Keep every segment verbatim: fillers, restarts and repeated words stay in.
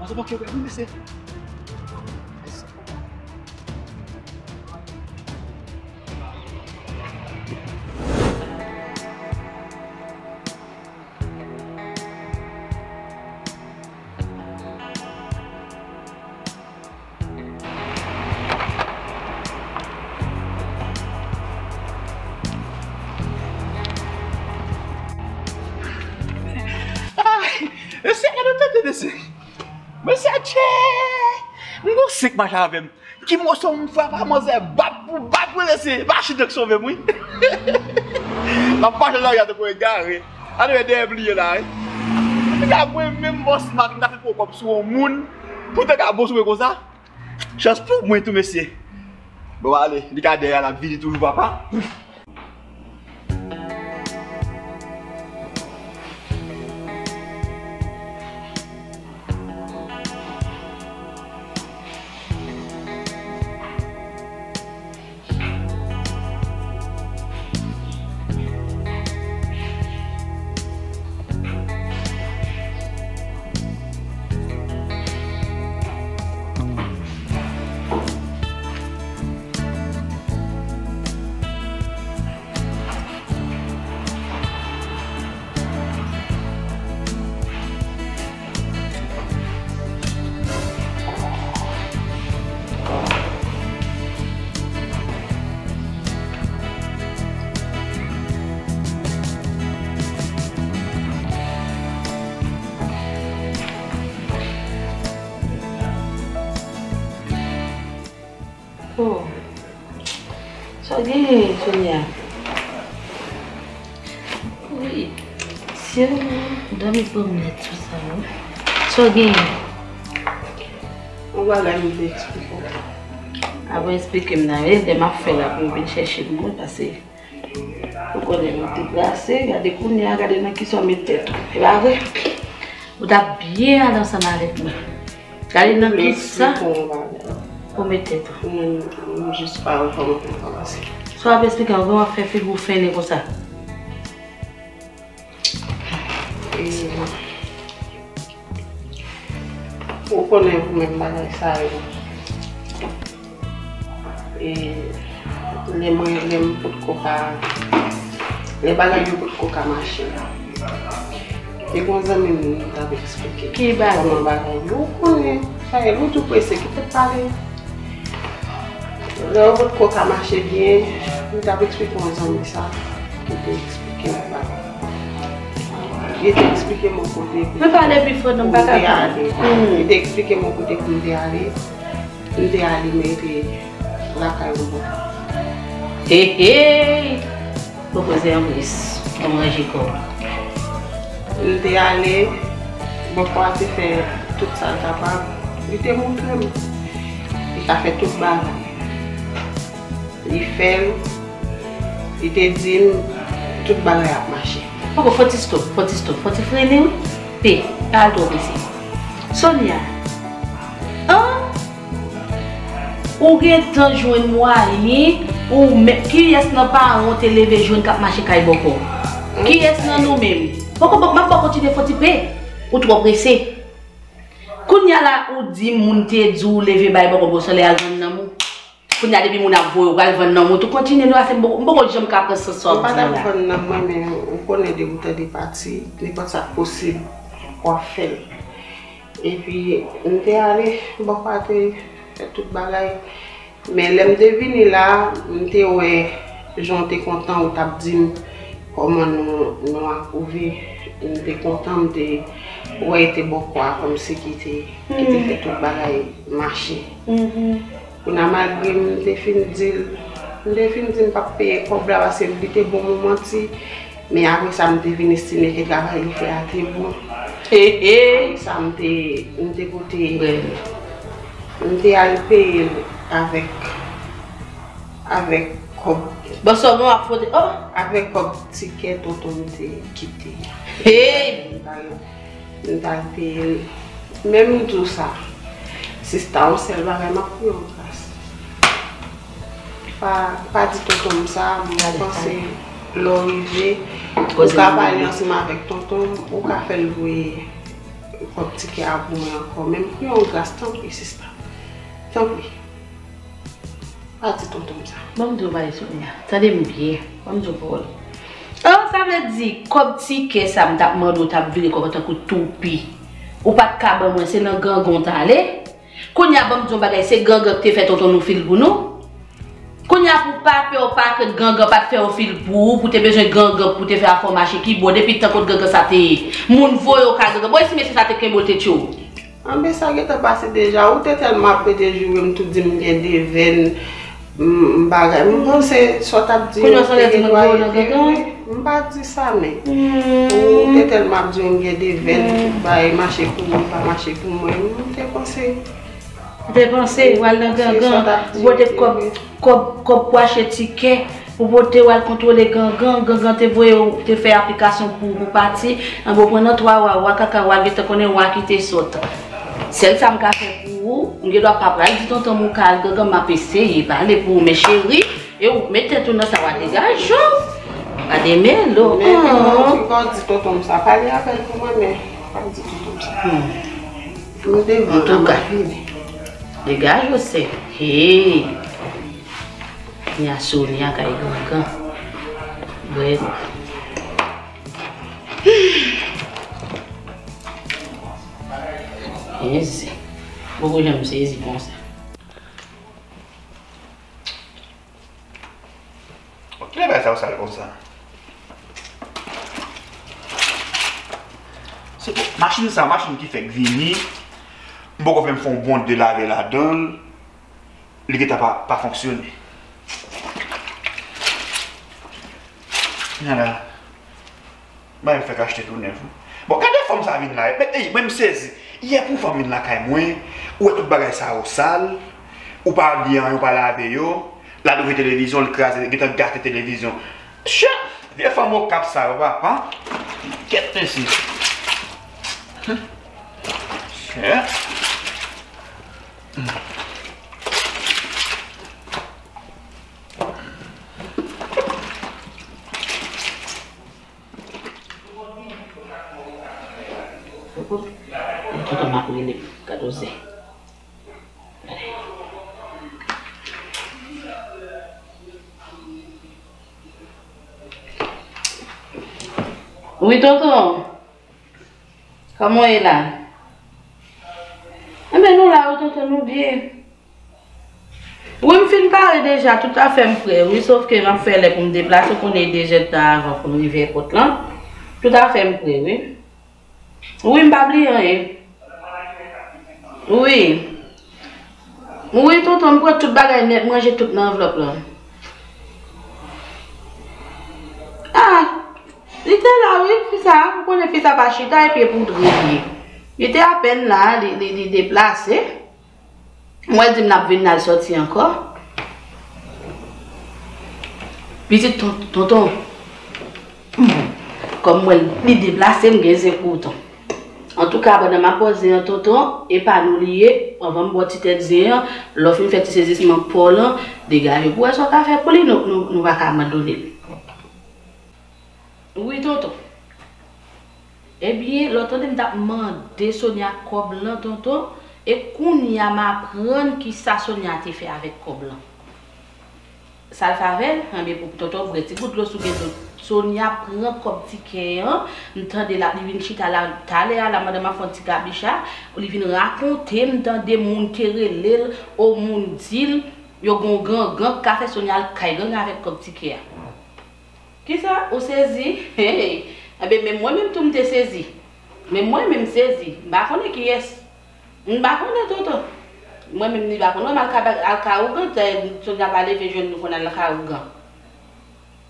Sa pa fè wi, mesye. Ay, mesye, gade tande, mesye. Mesye, tchè! M gon senk mache avè m. Ki moso m frape a manzè bap pou bap wi mesye. Machin nan k sove m wi. M ap mache nan lari a tankou egare. Ann wè dèyè m li ye la wi. Piga mwen menm bòs Mak m ta fè pran kòb sou yon moun pou te ka bon sou mwen konsa. Chans pou mwen tou mesye. Bon ale, li ka dèyè a l ap vini toujou papa. Oh. Sa w genyen, Sonia? Wi. Sye, dòmi pran m nèt sou sa, wi. Sa w genyen? Yon bagay m vle eksplike w. Apre eksplike m nan, e lè m ap fè la pou m vin chèche m, mwen pase. Ou konnen m deplase, gade kounye a, gade nan kisa w met tèt ou. E pa vre? Ou t ap byen ale ansanm avèk mwen. Gade nan kisa ou met tèt ou. M, m jis pa wè kòman pou m kòmanse. Sa w ap eksplike m, kòman w ap fè figi w fennen konsa? E, ou konnen pou menm bagay sa yo. E, lè mwen, lè m potko ka, lè bagay yo potko ka mache la. Te gon zanmi m, m t ap eksplike. Ki bagay? Kòman bagay yo, ou konnen, sa e, ou tou prese, kite pale. Lè yo potko ka mache byen, m t ap eksplike yon zanmi sa, ki te eksplike m bagay. Li te eksplike m yon kote pou, mwen pale pi fò, non, m pa ka tande. Hmm. Li te eksplike m yon kote pou m te ale. M te ale mete lakay yon bò. Hey, hey! Poko zè anplis, an manje kò. M te ale, bòkò a te fè tout sa l kapab. Li te montre m. Li ka fè tout bagay. Li fè l, li te di m tout bagay ap mache. Poko, fò ti stop, fò ti stop, fò ti frennen wi. Pe, pa al twò prese. Sonia, an? Ou gentan jwenn mwayen, ou menm, kiyès nan paran w te leve jwenn k ap mache kay bòkò? Kiyès nan nou menm? Poko, m ap ba w kontinye fò ti pe. Ou twò prese. Kounye a la, ou di moun te di w leve bay bòkò bò solèy al vann nanm ou. Kounye a depi moun ap voye w pral vann nanm ou tou, kontinye nou ase m poko, m poko janm ka pran sans sa w ap di la. M pa t ap vann nanm mwen, men ou konnen depi w tande pati, nenpòt sa k posib, w ap fè l. Epi, m te ale, bòkò a te fè tout bagay. Men lè m te vini la, m te wè jan w te kontan, ou t ap di m kòman nou, nou apwouve. M te kontan, m te wè e te bòkò a kòmsi ki te, ki te fè tout bagay mache. Kounye a, malgre m te fin di l, m te fin di m p ap peye kòb la, paske li te bon, m manti. Men apre sa, m te vin estime ke travay li fè a te bon. He, he! Apre sa, m te, m te pote, m te al peye l avèk, avèk kòb. Bon, sòlman w ap fwote, oh! Avèk kòb tikè tonton m te kite a. Hey! M t al peye l. Men m di w sa, sista, yon sèl bagay m ap priye w gras. Pa, pa di tonton m sa, mwen panse lè w rive, ou ka pale ansanm avèk tonton m, ou ka fè l voye, Kòb tikè a pou mwen ankò. Menm pou yon gras, tanpri, sista. Tanpri. Pa di tonton m sa. Ban m di w bagay, Sonia. Tande m byen. Ban m di w pawòl. Oh, sa vle di, kòb tikè sa m t ap mande w t ap vire kòb tankou toupi. Ou pa t ka ban mwen, se nan gangan w t ale. Kounye a, ban m di w yon bagay, se gangan ki te fè tonton nou fil pou nou. Kounye a, pou pa pè w pa krent, gangan pa t fè yon fil pou ou, pou te bezwen gangan pou te fè afè w mache ki bò, depi tan kot gangan sa te ye. Moun voye w ka gangan. Bon, e si mesye sa te kenbe w, te tchwe w? Anben, sa gentan pase deja. Ou te tèlman ap rete joure m, tou di m gen de venn, m, m bagay. M panse sa w t ap di yo te gen dwa rete vre. M pa di sa, men ou te tèlman ap di yo m gen de venn, tout bagay mache pou mwen, pa mache pou mwen. M te panse. Ou te panse w al nan gangan, ou pote kòb, kòb, kòb pou achte tikè, ou pote w al kontwole gangan, gangan te voye w, te fè aplikasyon pou ou pati, anben w pran nan twa wa, wa kaka, wa gentan konnen wa ki te sòt. Sèl sa m ka fè pou ou, m gen dwa pa pral di tonton m ou ka al gangan, m ap eseye pale pou ou, men cheri, e ou met tèt ou nan sa, wa degaje w. Pa demele w. Men pi mwen, ou pa di tonton m sa, pale avè l pou mwen, men pa di tonton m sa. M devan la, m ap vini. Degaje w, sè. Hey! Nya Sonia kay gangan. Brèf. Sezi. Poko janm sezi konsa. Kilè bagay sa yo sal konsa? Se machin sa, machin ki fèk vini. M poko menm fè yon bon de lave ladan l. Li gentan pa, pa fonksyone. Ala. Bagay m fèk achte tou nèf, wi. Bon, gade fanm sa vin la. Men, ey, mwen m sezi. Yè pou fanm vin lakay mwen, ou wè tout bagay sa yo sal, ou pa bliye anyen, ou pa lave yo, l al ouvri televizyon, l kraze, gentan gate televizyon. Chè, vye fanm Okap sa yo, papa. Kèt mesye. Chè. Tonton m ap rele, gad on zen. Wi, tonton. Kòman w ye la? Enben, nou la, wi, tonton, nou byen. Wi, m fin pare deja, tout afè m prè, wi, sof ke m ap fè lè pou m deplase, w konnen e de zè tan avan pou m rive èpòt lan. Tout afè m prè, wi. Wi, m pa bliye anyen. Wi. Wi, tonton, m pran tout bagay nèt, m ranje tout nan anvlòp lan. Ah, li te la, wi, fi sa, ou konnen fi sa pa chita epi e poudre li ye. Li te apèn la, li, li, li deplase. M wè l di m n ap vin n al sòti ankò. Pitit ton-, tonton. Kòm m wè l li deplase, m gen zen pou ou, tonton. Antouka, pandan m ap pòze an, tonton, epa nou li ye, anvan m ba w ti tèt zen an, lè w fin fè ti sezisman pa w lan, degaje pou w wè sa w ka fè pou li, nou, nou, nou pa ka abandone l. Wi, tonton. Ebyen, lè w tande m t ap mande Sonia kòb lan, tonton, e kounye a m aprann kisa Sonia te fè avèk kòb lan. Sa l fè avè l? Anben, pou tonton bwè ti gout dlo sou gedo. Sonia pran kòb tikè an, m tande l ap, li vin chita la, talè a la, pandan m ap fè yon ti kabicha, li vin rakonte, m tande moun te rele l, o moun di l, yo gen yon gangan k ka fè Sonia al kay gangan avèk kòb tikè a. Kisa? Ou sezi? Hey! Enben, menm mwen menm tou m te sezi. Menm mwen menm sezi. M pa konnen kiyès. M pa konnen, tonton. Mwen menm ni pa konnen. Mwen al ka, al ka ougan, tè, Sonia pa leve jwenn nou konn al ka ougan.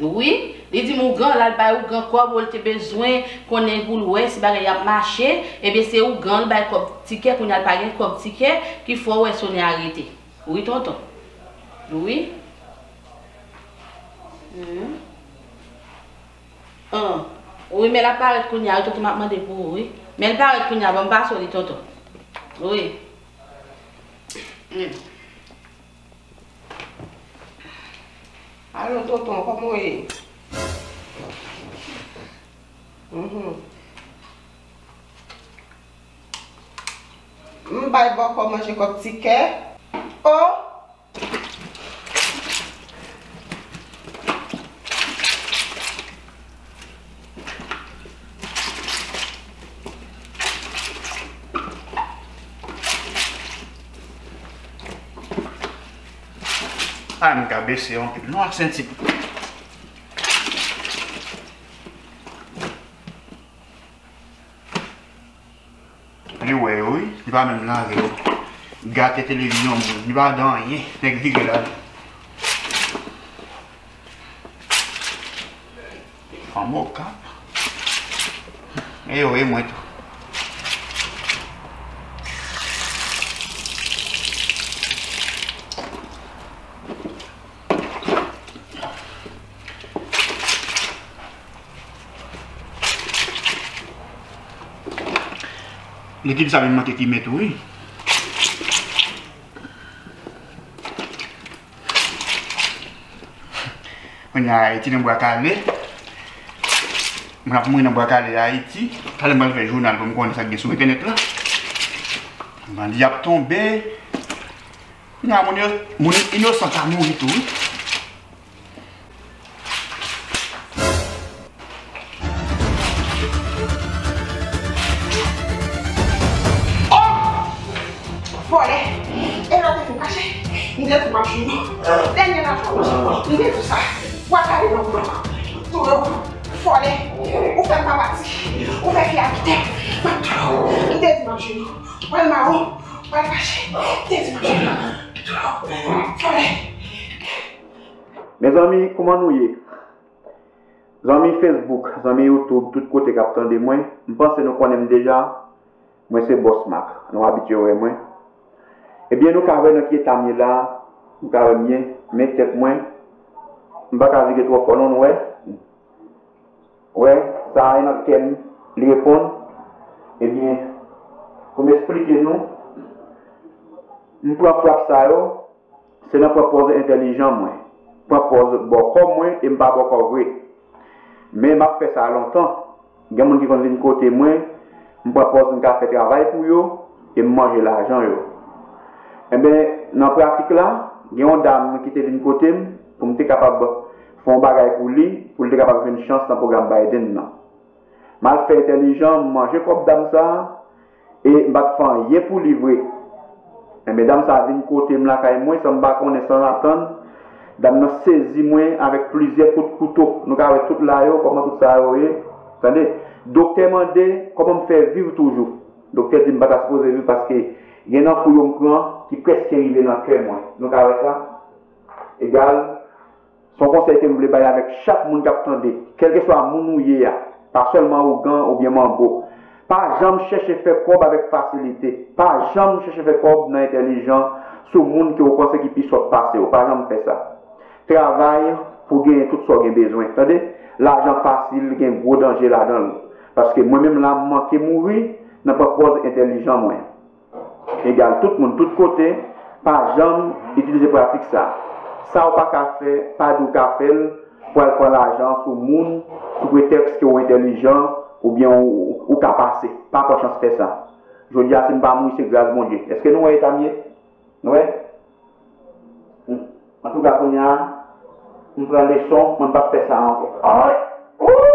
Wi, li di m ougan, l al bay ougan kòb, ou l te bezwen konnen pou l wè si bagay ap mache. Ebyen, se ougan, l bay kòb tikè, kounye a l pa gen kòb tikè, ki fè w wè Sonia rete. Wi, tonton. Wi. Mhm. An. Wi, men l ap parèt kounye a, wi, tonton, m ap mande pou ou, wi. Men l parèt kounye a, ban m pase w li, tonton. Wi. Mm. Alo, tonton, kòman w ye? Mhm. M bay bòkò manje kòk ti kè. O! A, m ka bese anpil non ak senti. Li wè yo wi, li pa menm lave yo. Gate televizyon moun, li pa dan anyen, nèg vire la. Fanm Okap. E yo, e mwen tou. Likid sa menm manke ki met wi. Kounye a Ayiti nan bwa kale. Moun ap mouri nan bwa kale Ayiti. Talè m pral fè jounal pou m konnen sa k gen sou entènèt la. Bandi ap tonbe. Kounye a moun yo, moun inosan ka mouri tou wi. Oh! Vòlè! E lè w te fin kache, m te di w m ap jwenn ou. Dènye lajan w, m te di w sa. W al gade nan bouda w. Tou yo, vòlè! Ou fè m pa pati. Ou fè fi a kite m. M ap touye w. M te di w m ap jwenn ou. W al mawon. W al kache. M te di w m ap jwenn ou. Tou yo, vòlè! Mezanmi, kouman nou ye? Zanmi Facebook, zanmi YouTube, tout kote k ap tande mwen, m panse nou konnen m deja, mwen se Boss Mac, nou abitye wè mwen. Ebyen, nou ka wè nan ki eta m ye la, nou ka wè m ye, men tèt mwen, m pa ka vire twò fò non, nou wè. Wè, sa a nan kè m, li reponn. Ebyen, pou m esplike nou, m pran frap sa yo, Se nan pran pòz entèlijan mwen, pran pòz bòkò mwen e m pa bòkò vre. Men m ap fè sa lontan. Gen moun ki konn vin kote mwen, m pran pòz m ka fè travay pou yo e m manje lajan yo. Enben, nan pratik la, gen yon dam ki te vin kote m pou m te kapab fè yon bagay pou li, pou li te kapab jwenn chans nan pwogram Biden nan. M al fè entèlijan, m manje kòb dam sa a, e m pa t fè anyen pou li vre. Enben, dam sa a vin kote m lakay mwen, san m pa konnen, san atann. Dam nan sezi mwen avèk plizyè kout kouto. Nou ka wè tout la yo, kòman tout sa yo ye. Tande, doktè mande kòman m fè viv toujou. Doktè di m pa ta sipoze viv paske gen nan kou yo m pran ki prèske rive nan kè mwen. Nou ka wè sa? Egal, Se yon konsèy ke m vle bay avèk chak moun k ap tande, kèlkeswa moun ou ye a, pa sèlman ougan oubyen manbo. Pa janm chèche fè kòb avèk fasilite. Pa janm chèche fè kòb nan entèlijan sou moun ke w panse ki pi sòt pase w. Pa janm fè sa. Travay pou w genyen tout sa w gen bezwen. Tande, lajan fasil gen gwo danje ladan l. Paske mwen menm la, m manke mouri nan pran pòz entèlijan mwen. Egal, tout moun, tout kote, pa janm itilize pratik sa. Sa w pa ka fè, pa di w ka fè l, pou al pran lajan sou moun, sou pretèks ke w entèlijan, oubyen ou, ou ka pase. Pa pran chans fè sa. Jodi a, si m pa mouri, se gras Bondye. Èske nou wè eta m ye? Nou wè? Antouka, kounye a, m pran leson, mwen m p ap fè sa ankò. Ay! Ooh!